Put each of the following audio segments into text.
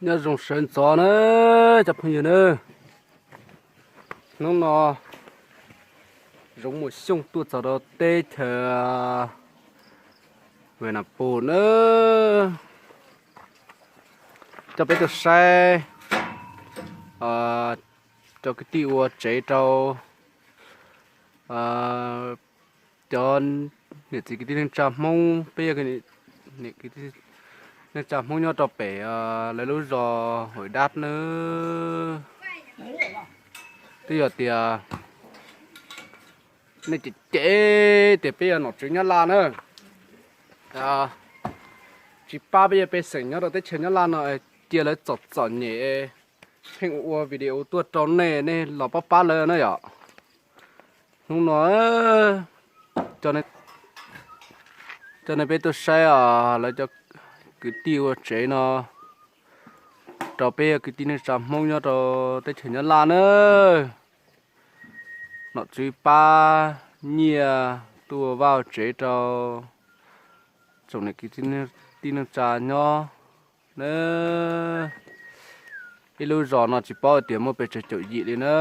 Nyob zoo sawv ntxov na cov phooj ywg na. Hnub no Zoov Mus Xyooj tuaj txog rau teb chaws Vis Nas Pus na, coj peb tuaj saib cov kwv tij ua tsev rau cov niam txiv kwv tij neej tsa Hmoob, peb yog niam txiv neej tsa Hmoob nyob rau pem lawv lub zos Huam Dab na. Twb yog tias nej cem cem tias peb yog nom tswv Nyab Laj na, tsis pab peb yog pej xeem nyob rau teb chaws Nyab Laj no, cia lawv txom txom nyem pheej ua ua video tuaj rau nej, nej los pab pab lawv na yom. Hnub no coj nej peb tuaj saib os, lawv cov kwv tij ua tsev no rau peb kwv tij neej tsa Hmoob nyob rau teb chaws Nyab Laj na. Nom tswv pab nyiaj tuaj ua vaj ua tsev rau tsoom niam kwv tij neej tsa nyob na. Ib lub zos no tsis paub tias muaj pes tsawg caum yim li na,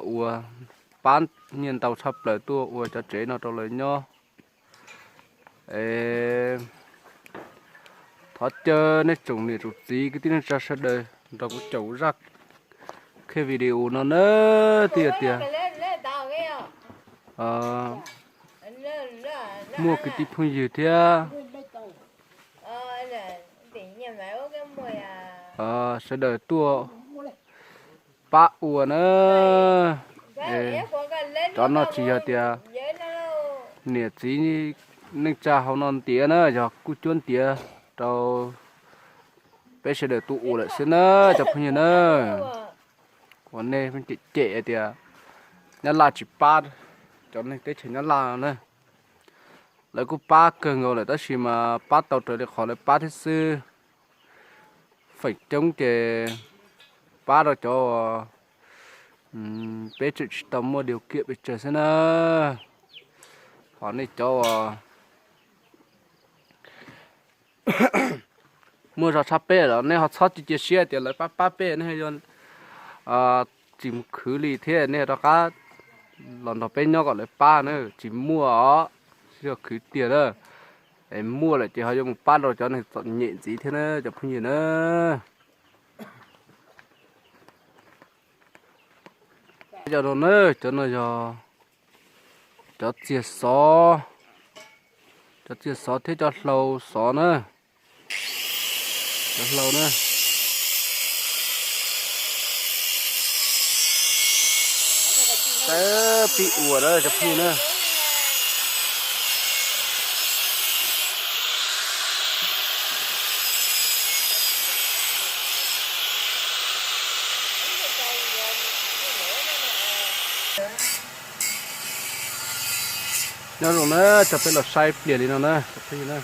ua pab nyiaj ntau tshaj plaws tuaj ua cov tsev no rau lawv nyob. Thov caw nej tsoom niam tsoom txiv kwv tij neej tsa sawv daws nrog kuv caum zaj qhia video no na. Twb yog tias muaj kwv tij phooj ywg thiab sawv daws tuaj pab ua na. Cov no tsis yog tias niam txiv neej tsa hauv no ntiav na, yog kuj cuab ntiav rau peb sawv daws tuaj ua lawm xwb na cov phooj ywg na. Uas nej cem cem tias Nyab Laj tsis pab cov neeg teb chaws Nyab Laj no na. Lawv kuj pab kawg nkaus lawm tab sis mas pab tau raws li qhov lawv pab thiab xwb. Feem coob ces pab rau cov uas peb tseem tsis tau muaj điều kiện pes tsawg xwb na. Ho nej cov uas muaj zog tshaj peb los nej ho txhob cia cia siab tias lawv pab pab peb, nej yuav tsis mus khwv li thiab nej rov qab los nrog peb nyob kom lawv pab na, tsis muaj os, yog khwv tiag na. Es muaj lawm ces ho yuav mus pab rau cov neeg txom nyem ntxiv thiab na cov phooj ywg na. Cov no na, cov no yog cov txiag xov, cov txiag xov thiab cov hlau xov na. Cov hlau na, pib ua na cov phooj ywg na. Nyob zoo na, coj peb los saib pliag li no na cov phooj ywg na.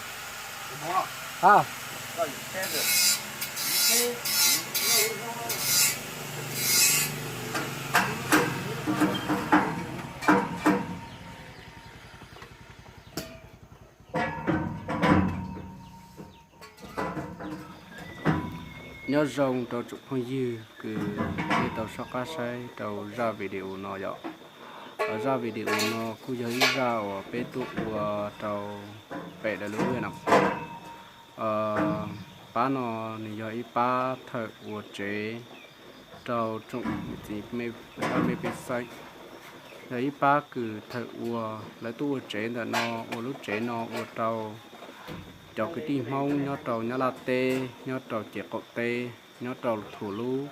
Nyob zoo rau tsoom phooj ywg kws nej tau soj qab saib rau zaj video no yom. Zaj video no kuj yog ib zaj uas peb tuaj ua rau pem lawv lub Vaj Nam Pub. Pab no nws yog ib pab thawj ua tsev rau tsoom niam txiv pab me pej xeem. Yog ib pab kws thawj ua, lawv tuaj ua tsev ntawm no, ua lub tsev no ua rau cov kwv tij Hmoob nyob rau Nyab Laj teb, nyob rau ces qaum teb, nyob rau txhua lub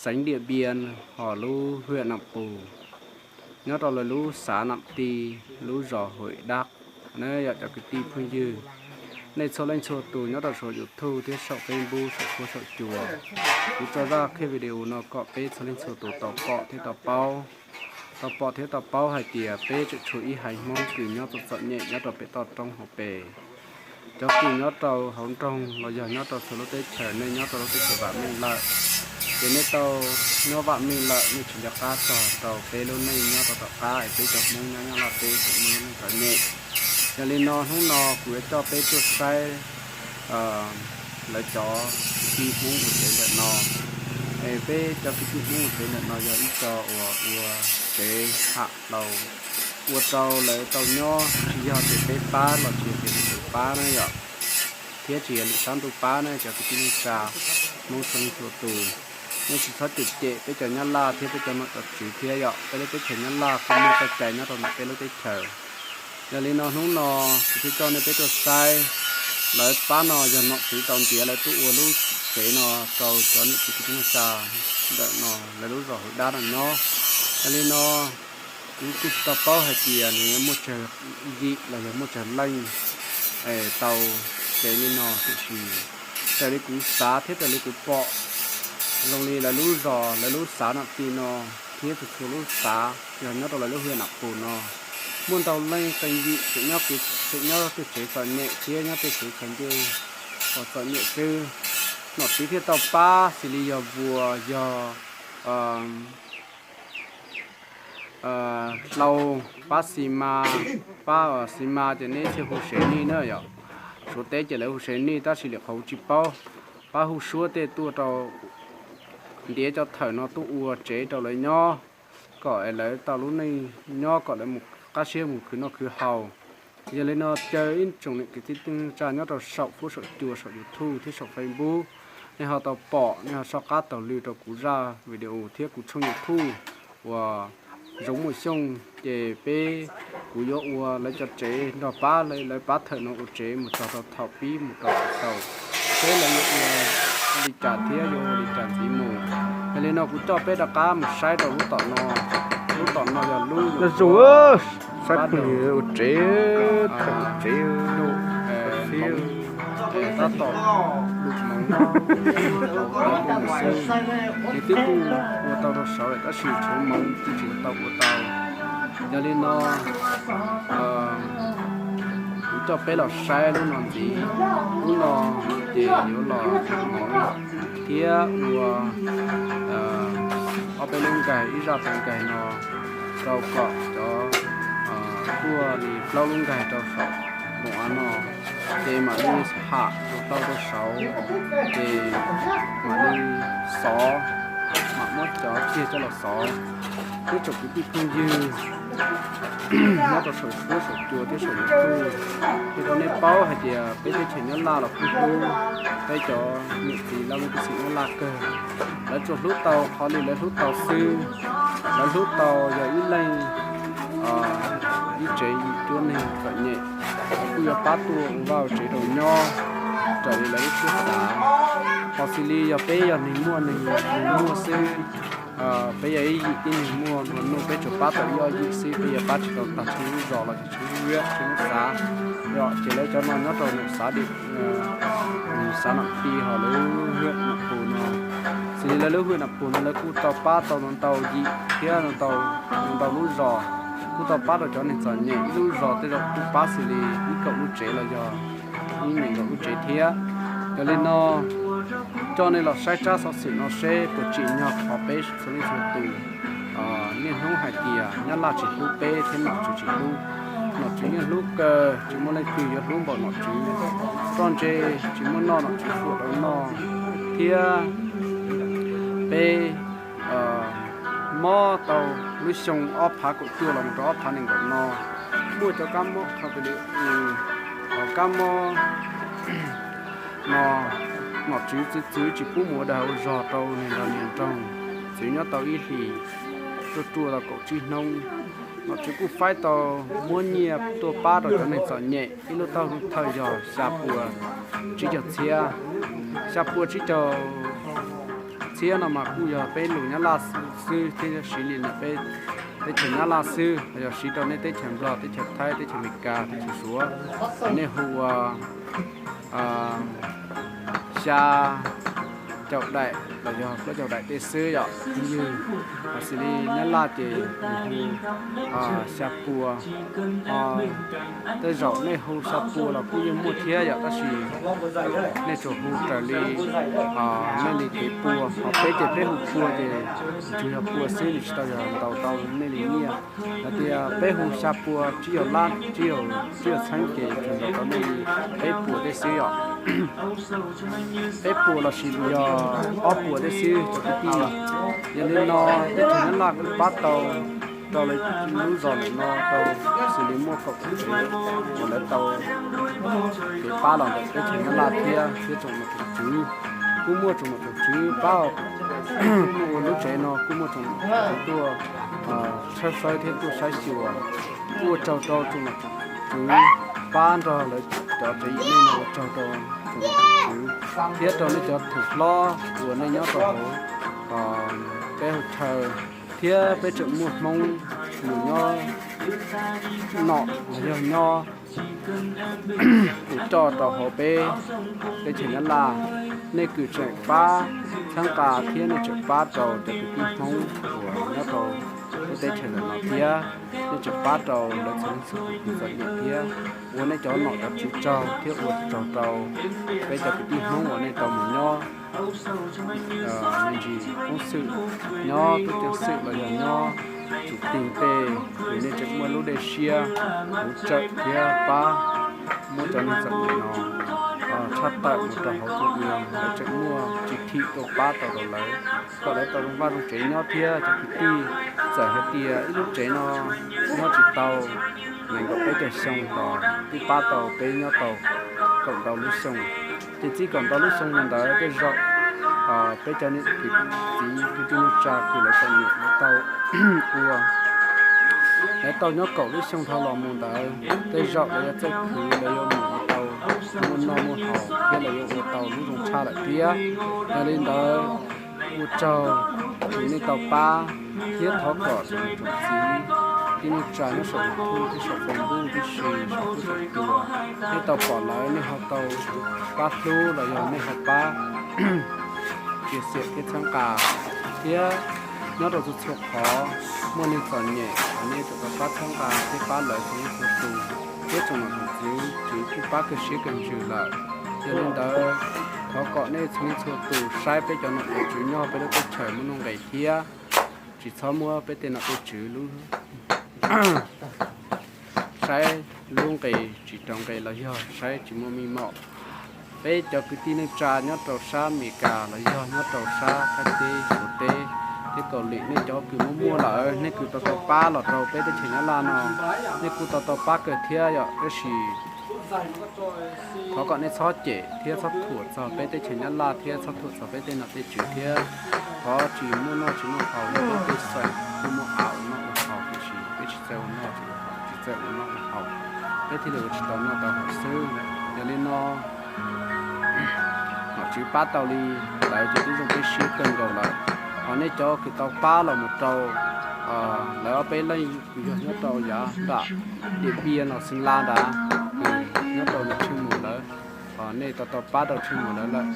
xeev Diam Npiam, ho lub Vaj Nam Pub, nyob rau lawv lub xav Nam Ti, lub zos Huam Dab. Na yog cov kwv tij phooj ywg, nej txhua leej txhua tus nyob rau saum YouTube thiab saum Facebook, saum huab saum cua, kuv tso zaj qhia video no kom peb txhua leej txhua tus tau pom thiab tau paub, tau pom thiab tau paub hais tias peb tseem tshuav ib haiv Hmoob kws nyob txom txom nyem nyob rau pem toj roob hauv pes. Cov kws nyob rau hauv nroog los yog nyob rau txhua lub teb chaws, nej nyob rau lub teb chaws vam meej lawm, ces nej tau nyob vam meej lawm, nej tsis nco qab txog rau peb lub neej nyob rau tom qab es peb cov Hmoob nyob Nyab Laj teb tseem muaj lub neej txom nyem. Yog li no hnub no kuv yuav coj peb tuaj saib lawv cov tij Hmoob ua tsev ntawm no. Es peb cov kwv tij Hmoob ua tsev ntawm no yog ib co uas ua tsev ham laus ua rau lawv tau nyob, tsis yog tias peb pab los tsis yog tias peb pab na yom, thiab tsis yog lwm sab ntuj pab na cov kwv tij neej tsa Hmoob txhua leej txhua tus. Nej tsis txhob cem cem peb cov Nyab Laj thiab peb cov nom cov tswv thiab yom, peb lub teb chaws Nyab Laj kuj muaj txoj cai nyob rau ntawm peb lub teb chaws. Yog li no hnub no kuv thiaj coj nej peb tuaj saib, lawv pab no yog nom tswv tau ntiav lawv tuaj ua lub tsev no rau cov niam txiv kwv tij neej tsa ntawm no lawv lub zos Hauv Dab no nyob. Yog li no kuv kuj tsis tau paub hais tias nws yuav muaj tsawg yim los yog muaj tsawg leej tau tsev li no, tiam sis raws li kuv xav thiab raws li kuv pom, zoo li lawv lub zos lawv lub xav nom ti no thiab txhua txhua lub xav yog nyob rau lawv lub hwj nam pus no, muaj ntau leej qee yim tseem nyob, tseem nyob tej tsev txom nyem thiab nyob tej tsev khaws ncej uas txom nyem xwb. Nom tswv thiaj tau pab xws li yog vuas, yog hlau, pab xi mas, pab xi mas ces neb thiaj hu sev nej na yom. Suav teb ces lawv hu sev nej tab sis lwm qhov kuv tsis paub. Pab hu suab tej tuaj rau ntiav cov thawm no tuaj ua tsev rau lawv nyob, kom es lawv tau lub neej nyob kom lawv mus qab siab mus khwv noj khwv haus. Yog li no caw ib tsoom niam kwv tij neej tsa nyob rau saum fuab saum cua saum YouTube thiab saum Facebook, nej ho tau pom nej ho soj qab taug lw rau kuv zaj video thiab kuv tshooj YouTube uas Zoov Muaj Xyooj, ces peb, kuv yuav ua lawv cov tsev nrog pab, lawv pab thawm no ua tsev mus txog rau thaum pib mus rau thaum xaus, seb lawv yuav ua li cas thiab yuav ua li cas ntxiv mus. Yog li no kuv coj peb rov qab mus saib rau lub tom no. Lub tom no yog lub zoo, saib phooj ywg ua tsev, thawm ua tsev, tab tom lub hmoov xwb, ces twb kuj ua tau rau saud lawm tab sis tshuav hmoov twb tsis tau ua tau. Yog li no kuv coj peb los saib lub no ntxiv. Lub no ces yuav los hmoov thiab ua ob peb lub nkaig, ib zaj tau nkaig no rau kom cov tuaj li plaub lub nkaig rau saum npoo av no, ces mam li ham rau tau rau saud, ces mam li xov, mam muab cov kiag coj los xov. Peb tsoom kwv tij phooj ywg nyob rau saum fuab saum cua thiab saum YouTube, qhia rau nej paub hais tias peb teb chaws Nyab Laj los kuj hlub peb cov niam txiv laj mej tub txim Nyab Laj kawg. Lawv tsuas hlub tau qhov li lawv hlub tau xwb. Lawv hlub tau yog ib leeg ib tsev yim cuab neeg txom nyem, lawv kuj yuav pab tuaj ua vaj ua tsev rau nyob raws li lawv lub siab xav. Ho xws li yog peb yog neeg muaj, neeg muaj xwb, peb yog ib yim tib neeg muaj nplua nuj, peb tsuas pab tau ib ob yim xwb, peb yuav pab tsis tau tag tsheej lub zos los tsis tsheej lub hiab tsheej lub xav. Yog ces lawv cov no nyob rau nws xav dim, nws xav nam ti ho lawv lub hwj nam pus no, xws li lawv lub hwj nam pus no lawv kuj tau pab tau ntau yim thiab ntau lub zos, kuj tau pab rau cov neeg txom nyem ib lub zos tej zaum kuj pab xws li ib kaum lub tsev los yog ib nees nkaum lub tsev thiab. Yog li no coj nej los saib tsab xov xwm no seb puas tsim nyog qhov peb txhua leej txhua tus niaj hnub hais tias Nyab Laj tsis hlub peb thiab nom tswv tsis hlub. Nom tswv yeej hlub kawg, tsis muaj leej twg yuav hlub npaum nom tswv. Txoj ntse tsis muaj noj nom tswv fuam rau noj, thiab peb mob tau lub xyoo ob phav kaum cuaj los mus rau ob phav nees nkaum no, muaj cov kab mob qhov, kab mob no, nom tswv txwv txwv tsis pub mus ua dag ua zog rau neeg nrog niam nroog, txwv nyob tau ib hlis, ruaj ruaj tau kaum tsib hnub. Nom tswv kuj faib tau muab nyiaj tuaj pab rau cov neeg txom nyem, ib lub taub hau thawj yog xya pua tsib caug txhiab. Xya pua tsib caug txhiab no mas kuj yog peb lus Nyab Laj xwb thiab siv li ntawm peb teb chaws Nyab Laj xwb, yog siv rau nej teb chaws Nplog, teb chaws Thaib, teb chaws Amelikas, teb chaws Suav, nej hu ua xya caum daim los yog plaub caug daim tej xwb yom phooj ywg. Ho xws li Nyab Laj ces nws hu xya pua. Ho tej zaum nej hu xya pua los kuj yeej muaj thiab yom, tab sis nej tsuas hu raws li nej li kev pua. Ho peb ces peb hu pua ces nws tsuas yog pua xwb, nws tsis tau yog ntaus tau nej li nyiaj. Hais tias peb hu xya pua tsib caug lab, tsib caug, tsib caug txheeb ces tsuas ntaus tau nej li peb puas tej xwb yom. Peb puas lossis yog ob puas tej xwb cov kwv tij. Yog li no teb chaws Nyab Laj kuj pab tau rau lawv lub zos ntawm no rau xws li muaj kaum tsev uas lawv tau kev pab los ntawm teb chaws Nyab Laj thiab, thiab tsoom nom tsoom tswv. Kuj muaj tsoom nom tsoom tswv pab, kuj muaj ua lub tsev no kuj muaj tsoom nom tsoom tswv tuaj tshawb fawb thiab tuaj saib xyuas. Kuj ua tsaug rau tsoom nom tsoom tswv pab nrog lawv cov tsev yim neej no, ua tsaug rau tsoom nom tsoom tswv thiab rau nej cov thaum hlob uas nej nyob rau hauv peb hauv chaw, thiab peb tseem muaj Hmoob mus nyob nom los yog nyob tus roj rau hauv peb teb chaws Nyab Laj. Nej kws tseem pab txhawb nqa thiab nej tseem pab rau cov kwv tij Hmoob uas nyob rau lub teb chaws ntawm no thiab nej tseem pab rau lawv txhua leej txhua tus txom nyem thiab. Ua nej cov nom cov tswv tsaug thiab ua tsaug rau peb cov kwv tij Hmoob uas nej tau mus nyob me ntsis koob xwm, nyob tub ceev xwm los yog nyob tsum tig tej, ces nej tseem muaj lub dej siab hauv tsawm thiab pab muab cov neeg txom nyem no tshaj tawm mus rau hauv tuaj ua, lawv tseem muaj tsis thim tuaj pab tau rau lawv kom lawv tau zoo vaj zoo tsev nyob thiab cov kwv tij. Txawm hais tias ib lub tsev no nyob tsis tau nees nkaum peb caug xyoo los twb pab tau peb nyob tau kaum ntau lub xyoo. Ces txij kaum ntau lub xyoo mus ntawd tej zaum peb cov niam txiv kwv tij neej tsa kws lawv txom nyem lawv tau ua, lawv tau nyob kaum lub xyoo dhau los mus ntawd tej zaum lawv yuav txawj khwv, lawv yuav mus ua tau, muaj noj muaj haus thiab lawv yuav ua tau lub zoo tshaj lawm thiab. Yog li ntawd ua tsaug uas nej tau pab thiab thov kom tsoom niam tsoom txiv kwv tij neej tsa nyob saum YouTube thiab saum Facebook tib si, saum huab saum cua, nej tau pom lawv nej ho tau pab hlub los yog nej ho pab txiav txim thiab txhawb nqa, thiab nyob rau txhua txhua qhov muaj neeg txom nyem los nej tau pab txhawb nqa thiab pab lawv txhua leej txhua tus, thiab tsoom nom tsoom tswv kuj pab kawg siab kawg ntsws lawm. Yog li ntawd thov kom nej txhua leej txhua tus saib peb cov nom cov tswv nyob peb lub teb chaws muaj nuj nqis thiab tsis txhob muab peb tej nom tej tswv lub saib lub nqe tsis rau nqe los yog saib tsis muaj meej mom. Peb cov kwv tij neej tsa nyob rau sab Amelikas los yog nyob rau sab Thaib teb, Suav teb, thiab Kaus Lim, nej cov kws muaj muaj lawm, nej kws tau tau pab los rau peb teb chaws Nyab Laj no, nej kuj tau tau pab kawg thiab yom. Tab sis thov kom nej txhob cem thiab txhob thuam txog peb teb chaws Nyab Laj thiab txhob thuam txog peb tej nom tej tswv thiab. Thov tsis muaj noj tsis muaj haus, yog peb tej xeem kuj muaj av ua noj ua haus, tiam sis peb tsis txawj ua noj tsis txawj ua noj ua haus, peb thiaj li ua tsis tau noj tau haus xwb. Yog li no nom tswv pab tau li ntawd ces twb zoo peb siab kawg nkaus lawm. Ho nej cov kws tau pab los mus rau lawv ob peb leej kws yog nyob rau yav nram Diam Npiaj no Xeev Las ntawd, nyob rau ntawm Tsheej Mus lawm, ho nej tau tau pab rau Tsheej Mus lawm lawm,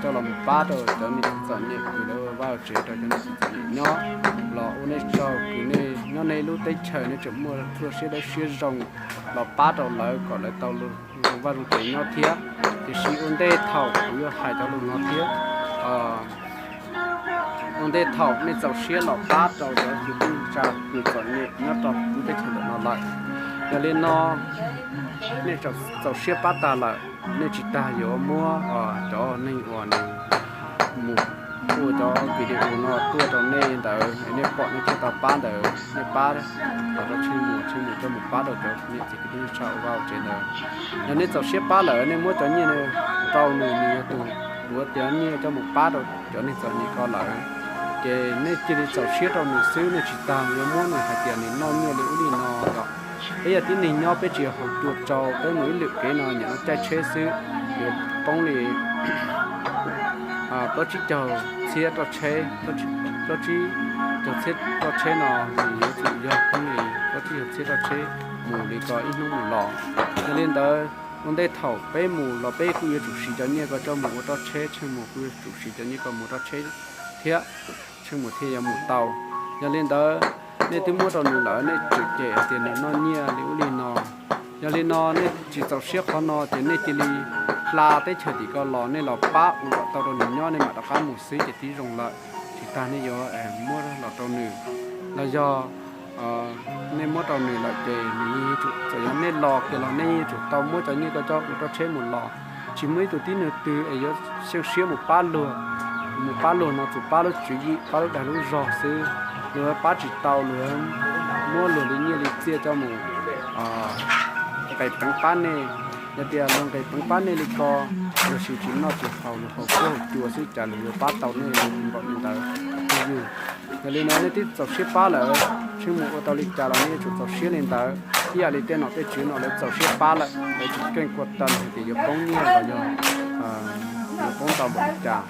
coj los mus pab rau cov niam txiv txom nyem kws lawv ua vaj ua tsev rau cov niam txiv txom nyem nyob, los ua nej tsaug kws nej nyob nej lub teb chaws nej tseem muaj lub siab dawb siab zoo los pab rau lawv kom lawv tau zoo vaj zoo tsev nyob thiab. Tiam sis ua ntej thaum kuv yuav hais cov lus no thiab, ua ntej thaum nej txaus siab los pab rau cov kwv tij neej tsa kws txom nyem nyob rau lub teb chaws ntawm no lawm. Yog li no nej txaus siab pab tag lawm, nej tsis tas yuav muab cov neeg uas nws mus ua cov video no tuaj rau nej ntawd, nej pom nej thiaj tau pab ntawd, nej pab los rau Tsheej Mus, Tsheej Mus coj mus pab rau cov niam txiv kwv tij neej tsa ua vaj ua tsev ntawd. Yog nej txaus siab pab lawm, nej muab cov nyiaj rau nws, nws yog tus tuav cov nyiaj coj mus pab rau cov neeg txom nyem ko lawm, ces nej cia li txaus siab rau nws xwb, nej tsis tas yuav muab nws hais tias nws noj nyiaj li ub li no yom. Peb yog tib neeg nyob, peb tsis yog haus cua tsau, peb mus ib lwm kev no nyiam no caij tsheb xwb, yuav poob li plaub tsib caug txhiab roj tsheb, plaub tsib caug txhiab roj tsheb no nws yuav tsum yog poob li plaub tsib caug txhiab roj tsheb mus li ko ib hnub mus los. Yog li ntawd Ua ntej thaum peb mus los peb kuj yuav tsum siv cov nyiaj ko coj mus ua roj tsheb, Tsheej Muas kuj yuav tsum siv cov nyiaj ko mus ua roj tsheb thiab, Tsheej Muas thiaj yuav mus tau. Yog li ntawd, nej twb muab rau nws lawm, nej tseem cem hais tias nws noj nyiaj li ub li no. Yog li no nej tsis txaus siab qhov no ces nej cia li hla teb chaws tim ko los, nej los pab ua kom tau rau nws nyob, nej mam rov qab mus xwb ces twb zoo lawm. Tsis tas nej yuav muab los rau nws, los yog nej muab rau nws lawm ces nws yeej yuav tsum, txawm yog nej los kiag los nej yeej yuav tsum tau muab cov nyiaj ko coj ua roj tsheb mus los. Tsis muaj ib tug tib neeg twg es yuav xyeej siab mus pab luag. Mus pab luag no tsuas pab lub tswv yim, pab lub dag lub zog xwb. Luag pab tsis tau, luag muab luag li nyiaj li txiaj coj mus nqes peev pab nej. Yog tias luag nqes peev pab nej li ko, luag sim tsis noj tsis haus, luag haus kub haus cua xwb cas luag yuav pab tau nej li npaum li ntawd. Yog li no nej twb txaus siab pab lawm, Tsheej Muas ua tau li cas los nej yuav tsum txaus siab li ntawd. Ib yam li tej nom tej tswv no lawv txaus siab pab lawm, lawv tsis keej kua tas hais tias yuav poob nyiaj los yog yuav poob ntau npaum li cas.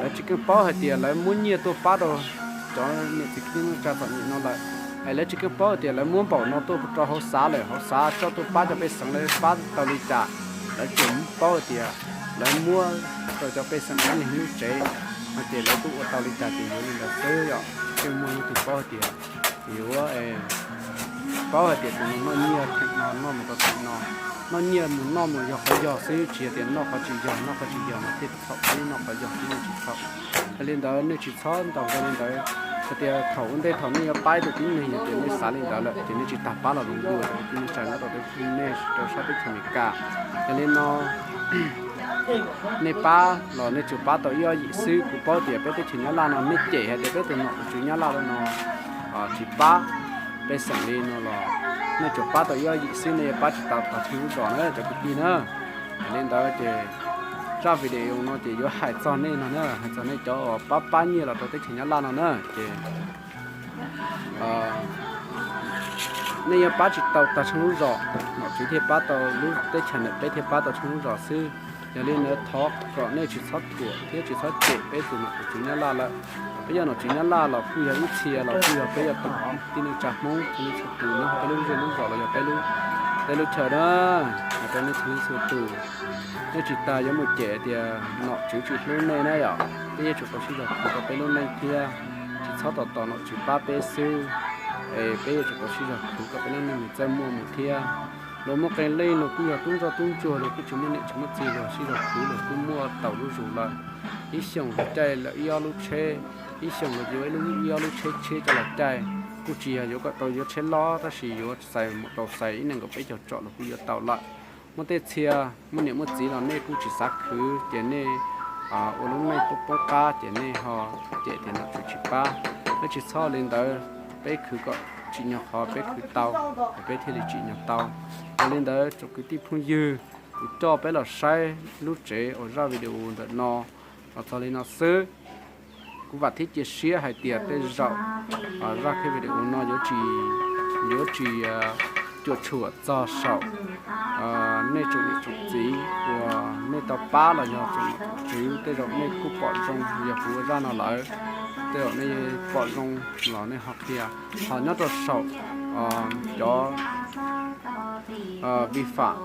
Lawv tsis keej paub hais tias lawv muab nyiaj tuaj pab rau cov niam txiv kwv tij neej tsa txom nyem no lawm, es lawv tsis keej paub hais tias lawv muab npaum no tuaj rau hauv xav lawm, hauv xav coj tuaj pab cov pej xeem, lawv pab tau li cas. Lawv tsuas paub hais tias lawv muab rau cov pej xeem dab neeg lub tsev, no ces lawv kuj ua tau li cas ces yuav li ntawd xwb yom. Yeej muaj leej twg paub hais tias yuav paub hais tias tus no noj nyiaj theem no noj mus rau theem no, noj nyiaj mus noj mus yog qhov yog xwb, tsis yog tias noj qhov tsis yog, noj qhov tsis yog mas thiaj txhaum xwb, noj qhov yog xwb yeej tsis txhaum. Yog li ntawd nej tsis txhob ntaus nkaus li ntawd. Hais tias thaum ua ntej thaum nej yuav pab ib tug tib neeg yog tias nej xav li ntawd lawm ces nej tsis tas pab los zoo dua cov kwv tij neej tsa nyob rau teb chaws, nej rau sab teb chaws Amelikas. Yog li no nej pab los nej tsuas pab tau ib ob yim xwb. Kuv paub tias peb teb chaws Nyab Laj no nej cem hais tias peb tus nom tus tswv Nyab Laj no tsis pab pej xeem li no los nej tsuas pab tau ib ob yim xwb, nej yuav pab tsis tau tag Tsheej lub zos na cov kwv tij na. Yog li ntawd ces zaj video no ces yuav hais txog nej no na, hais txog nej cov uas pab pab nyiaj los rau teb chaws Nyab Laj no na ces nej yuav pab tsis tau tag Tsheej lub zos, nom tswv thiaj pab tau lub teb chaws ntawm peb thiaj pab tau Tsheej lub zos xwb. Yog li ntawd thov kom nej tsis txhob thuam thiab tsis txhob cem peb tus nom tus tswv Nyab Laj lawm. Peb yog nom tswv Nyab Laj los kuj yog ib txhia los kuj yog peb yog tus tib neeg tsa Hmoob txhua leej txhua tus nyob hauv peb lub zej lub zos los yog peb lub teb lub chaw na. Hais rau nej txhua leej txhua tus, nej tsis tas yuav mus cem tias nom tswv tsis hlub nej na yom. Peb yuav tsum tau sib zog khwv rau peb lub neej thiab, tsis txhob tos tos nom tswv pab peb xwb, es peb yuav tsum tau sib zog khwv kom peb lub neej nws txawj muaj mus thiab. Luag muaj qee leej luag kuj yog tub ntsoj tub ntsuag, luag kuj tsis muaj niam tsis muaj txiv, luag sib zog khwv luag kuj muaj tau lub zus lawm. Ib xyoos luag caij lawm ib ob lub tsheb, ib xyoos luag yuav ib lub ib ob lub tsheb tsheb coj los caij, kuj tsis yog yuav kom tau yuav tsheb loj tab sis yuav xais mus rau xais ib nees nkaum peb caug tsom luag kuj yuav tau lawm. Muaj tej txhia muaj niam muaj txiv los nej kuj tsis xav khwv ces nej ua lub neej poob poob qab ces nej ho cem tias nom tswv tsis pab. Nej tsis txhob li ntawd, peb khwv kom tsim nyog qhov peb khwv tau, es peb thiaj li tsim nyog tau. Yog li ntawd tsoom kwv tij phooj ywg, kuv coj peb los saib lub tsev uas zaj video ntawm no los txog li no xwb. Kuv vam thiab cia siab hais tias tej zaum zaj video no yuav tsis, yuav tsis cuam tshuam txog saum nej tsoom niam tsoom txiv uas nej tau pab los yog tsoom niam tsoom txiv, tej zaum nej kuj pom zoo yog kuv ua zaj no lawm, tej zaum nej pom zoo los nej ho qhia. Ho nyob rau saum cov vi phạm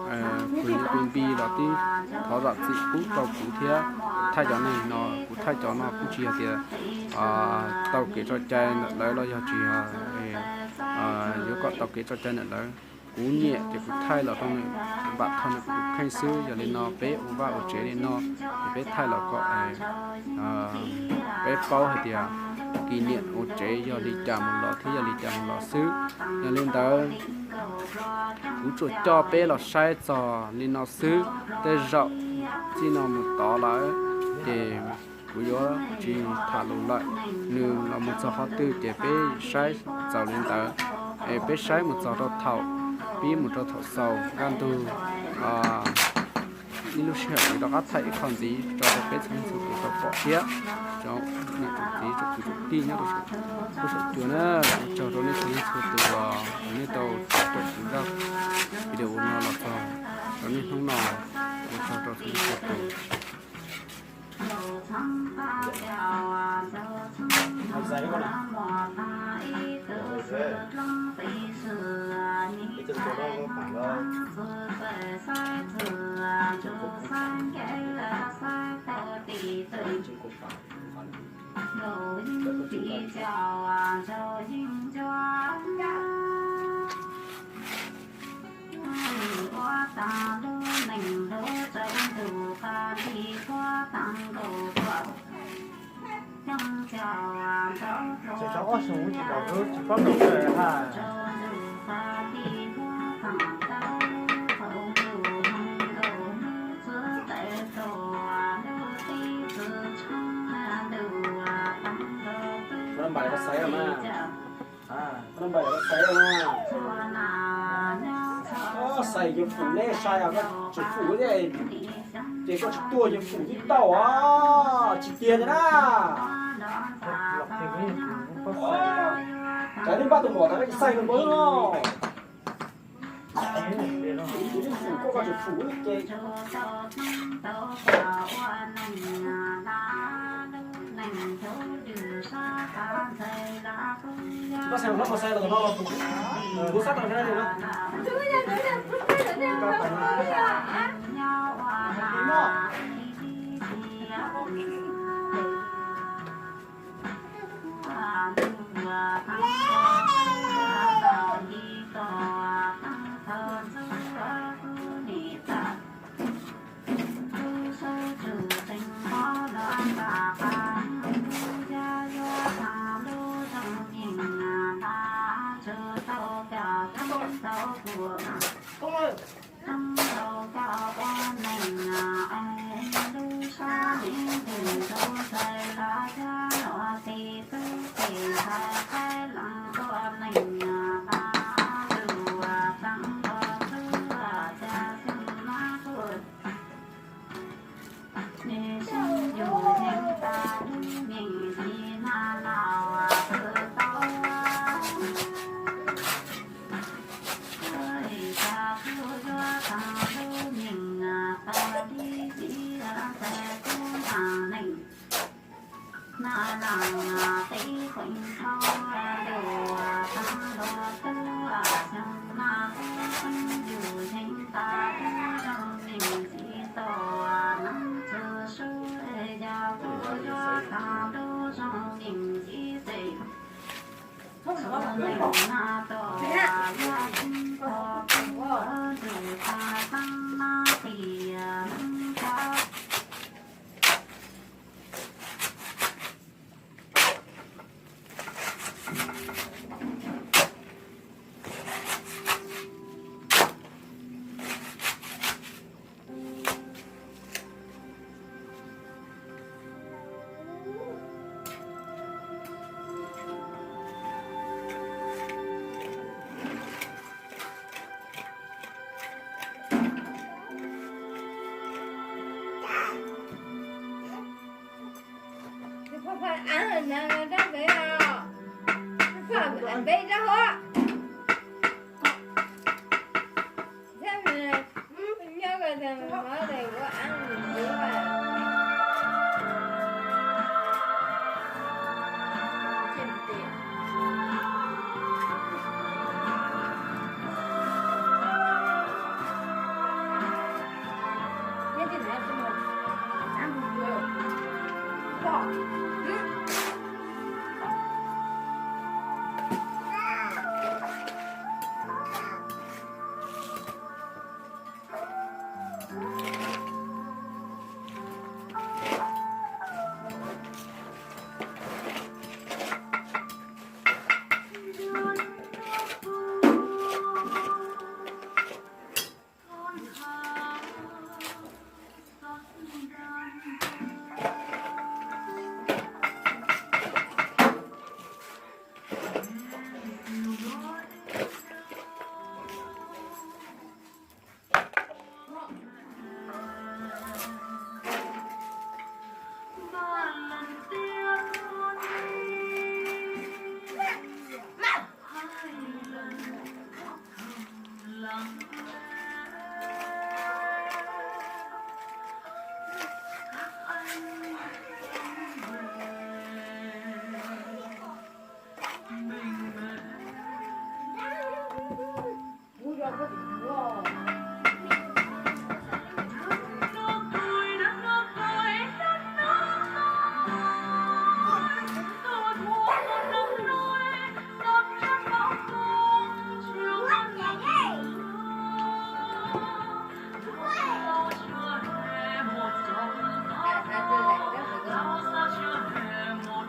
quyền Nti los tib thov zam txim pub rau kuv thiab. Kuv thaij cov neeg no, kuv thaij cov no kuj tsis yog tias tau kev tso cai ntawm lawv los yog tsis yog yuav kom tau kev tso cai ntawm lawv. Kuv nyiam ces kuv thaij los rau nws, npam thaij nws kuv tus kheej xwb. Yog li no peb ua vaj ua tsev li no, ces peb thaij los kom peb paub hais tias kis niam ua tsev yog li cas mus los thiab yog li cas mus los xwb. Yog li ntawd, kuv tsuas coj peb los saib txog li no xwb. Tej zaum txij no mus tod lawm ces kuv yuav tsis tham lus lawm. Nws los mus txog qhov twg ces peb saib txaus li ntawd, es peb saib mus txog rau thaum pib mus rau thaum xaus kaj ntug ib lub sij hawm kuv rov qab thaij ib qho ntxiv tso rau peb txhua leej txhua tus tau pom thiab. Tsoom niam tsoom txiv tsoom kwv tsoom tij nyob rau saum huab saum cua na, ua tsaug rau nej txhua leej txhua tus uas nej tau saib kuv zaj video no los txog rau niaj hnub no. Ua tsaug rau txhua leej txhua tus. Ces tsov ob xyoos tsis tau, tsis paub nkaus ha. Npaj xaiv mas. Npaj xaiv mas. Xaiv yawg Fum neb sai os, koj tseem Fum thiab, ces koj tsis tuaj yawg Fum twb tau os, tsis tiag tiag na. Tsam twb npaj tus mom tas koj tsis xaiv nws npaum no. Yawg Fum koj, koj tseem Fum ces koj xaiv los no, koj xaiv los no los, kuv xab tau na.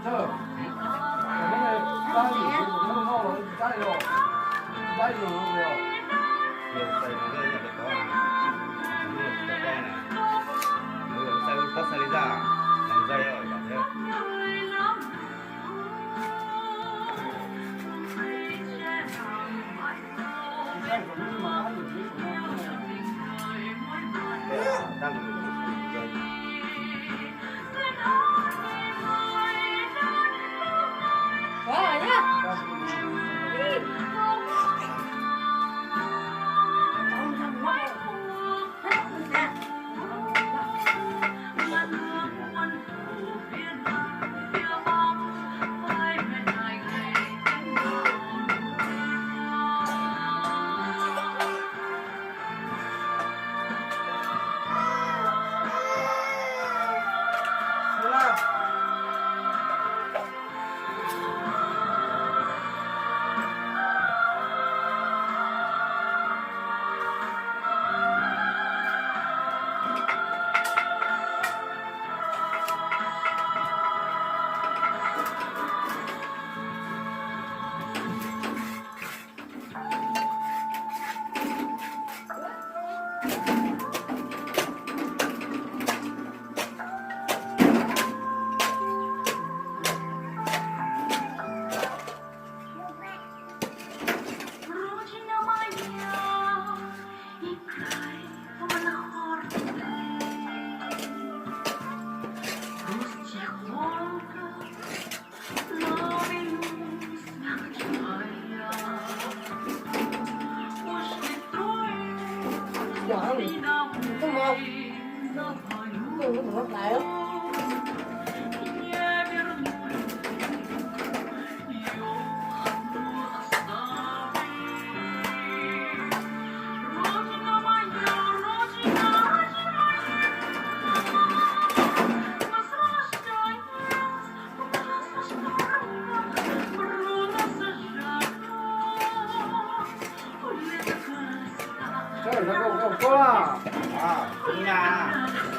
Sawv daws nrog kuv ua koj, kuv nyas.